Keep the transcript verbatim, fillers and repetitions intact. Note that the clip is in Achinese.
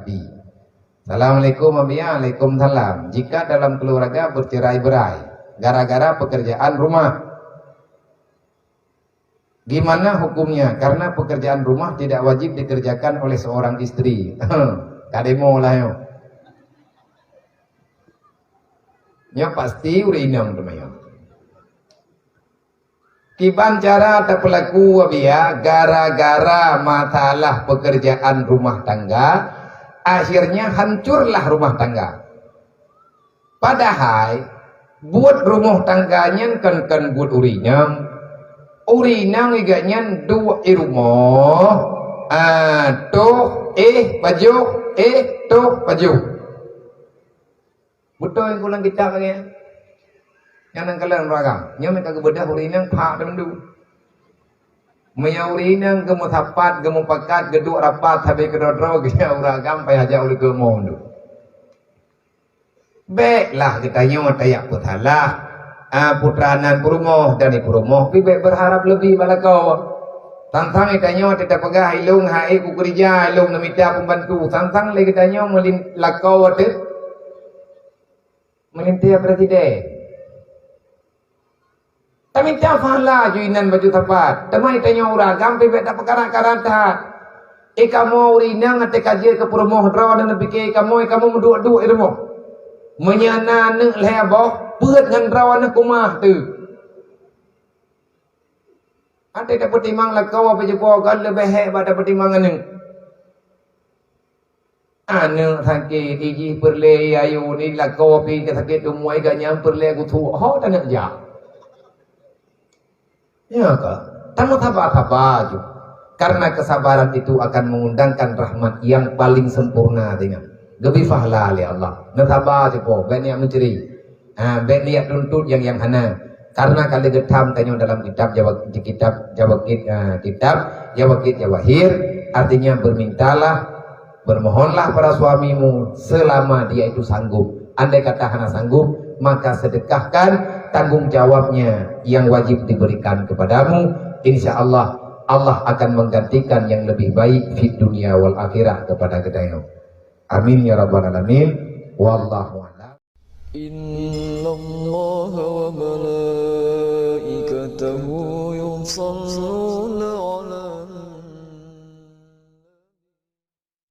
Assalamualaikum, Abi. Waalaikumsalam. Jika dalam keluarga bercerai-berai gara-gara pekerjaan rumah, gimana hukumnya? Karena pekerjaan rumah tidak wajib dikerjakan oleh seorang istri. Kademo lah nyoe. Nyoe pasti ureueng inong teuma nyoe. Kiban cara tapeulaku, Abi, ya, gara-gara masalah pekerjaan rumah tangga, akhirnya hancurlah rumah tangga. Padahai buet rumoh tangga nyan kon-kon buet ureueng inong. Ureueng inong iga nyan duek i rumoh, ah, toh, eh, pajoh, eh, toh, pajoh. Beutôi nyang kulang kitab lagèe nyan. Nyang nan kalon ureueng agam. Nyoe meuka geubeudôh ureueng inong phak teumeudu. Meunyoe ureueng inong geumeusapat, geumupakat, geuduek rapat sabe keudroe-droe, geujak ureueng agam payah jak u likot mo teumeudu. Bèklah geutanyoe tajak peusalah, ah, putra nan peurumoh dan ibu rumoh, pi bèk berharap leubeh bak lakoe. Sang-sang geutanyoe teupeugah ilong hai ku keurija, ilong neumita pembantu. Sang-sang lé geutanyoe meulin-, lakoe teuh meulintèe presiden. Tamita pahala ju inan baju sapat. Teuma tanyoe ureueng agam pih bèk tapeukarat-karat that. Eh, kamoe ureueng inong até ka jeuet keu peurumoh droe dan neupike kamoe, kamoe meuduek-duek i rumoh. Meunyoe na aneuk lhèe boh, peuet ngon droe aneuk keumah teuh. Até tapeutimang lakoe pih jipo ka leubeh hék bak tapeutimang aneuk. Aneuk sakét, ijih peureulèe ayô ni lakoe pih ka sakét teumui, ganyang peureulèe geutuek, ho taneuk jak. Ya ka? Tameusaba-saba ju. Karena kesabaran itu akan mengundangkan rahmat yang paling sempurna, teuingat. Geubri pahala lé Allah. Neusaba ju po, bèk niat meucuri. Ha, bèk niat tuntut nyang, nyang hana. Karena ka lheueh geutham tanyoe dalam kitab Jawa-, di kitab Jawakit, ha, kitab Jawakit Jawahir, artinya bermintalah, bermohonlah pada suamimu selama dia itu sanggup. Andai kata hana sanggup, maka sedekahkan tanggung jawabnya yang wajib diberikan kepadamu. Insya Allah, Allah akan menggantikan yang lebih baik di dunia wal akhirah kepada geutanyoe. Amin ya rabbal alamin. Wallahu a'lam. إن الله وملائكته يصلون